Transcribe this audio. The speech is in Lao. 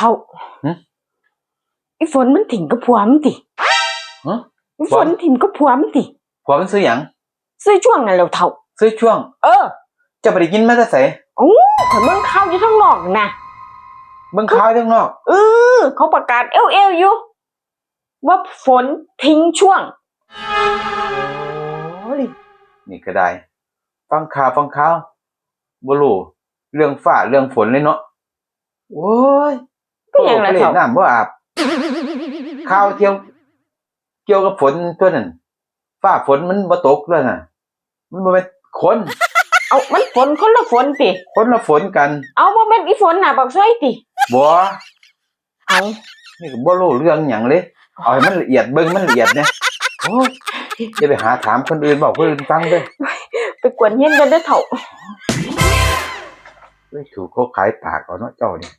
ເຖົ້າ ຫຶ? ອີ່ຝົນມັນຖິ້ມກັບຜົວມັນຕິ? ຫຶ? ອີ່ຝົນຖິ້ມກັບຜົວມັນຕິ? ຜົວມັນຊື່ຫຍັງ? ຊື່ຊ່ວງນັ້ນແຫຼ້ວເຖົ້າ. ຊື່ຊ່ວງ? ເອີ ເຈົ້າໄປໄດ້ຍິນມາແຕ່ໃສ? ເອົ້າ ຂ້ອຍເບິ່ງຂ່າວຢູ່ທາງນອກນະ. ເບິ່ງຂ່າວຢູ່ທາງນອກ? ເອີ ເຂົາປະກາດແອວໆຢູ່ ວ່າຝົນຖິ້ມຊ່ວງ. ໂອ້ຍ ນີ້ກໍໄດ້ ຟັງຂ່າວ ຟັງຂ່າວ ບໍ່ຮູ້ເລື່ອງຟ້າເລື່ອງຝົນເລີຍເນາະ. ໂອ້ຍ ເປັນຫຍັງລະເຖົ້າ? ນ້ຳບໍ່ອາບ ຂ່າວກ່ຽວ ກ່ຽວກັບຝົນຕົວນັ້ນ ຟ້າຝົນມັນບໍ່ຕົກເລີຍນະ. ມັນບໍ່ແມ່ນຄົນ. ເອົ້າ ມັນຝົນຄົນລະຝົນຕິ? ຄົນລະຝົນກັນ. ເອົ້າ ບໍ່ແມ່ນອີ່ຝົນໜ້າປາກຊອຍຕິ? ບໍ່. ເອົ້າ ນີ້ກໍບໍ່ຮູ້ເລື່ອງຫຍັງເລີຍ. ເອົາໃຫ້ມັນລະອຽດ ເບິ່ງມັນລະອຽດແດ່. ໂອ້ຍ ຢ່າໄປຫາຖາມຄົນອື່ນ ເວົ້າຄົນອື່ນຟັງເດີ້. ໄປກວນຮຽນກັນເດີ້ເຖົ້າ. ເອີຍ ຖືກເຂົາຂາຍປາກເອົາເນາະເຈົ້ານີ້.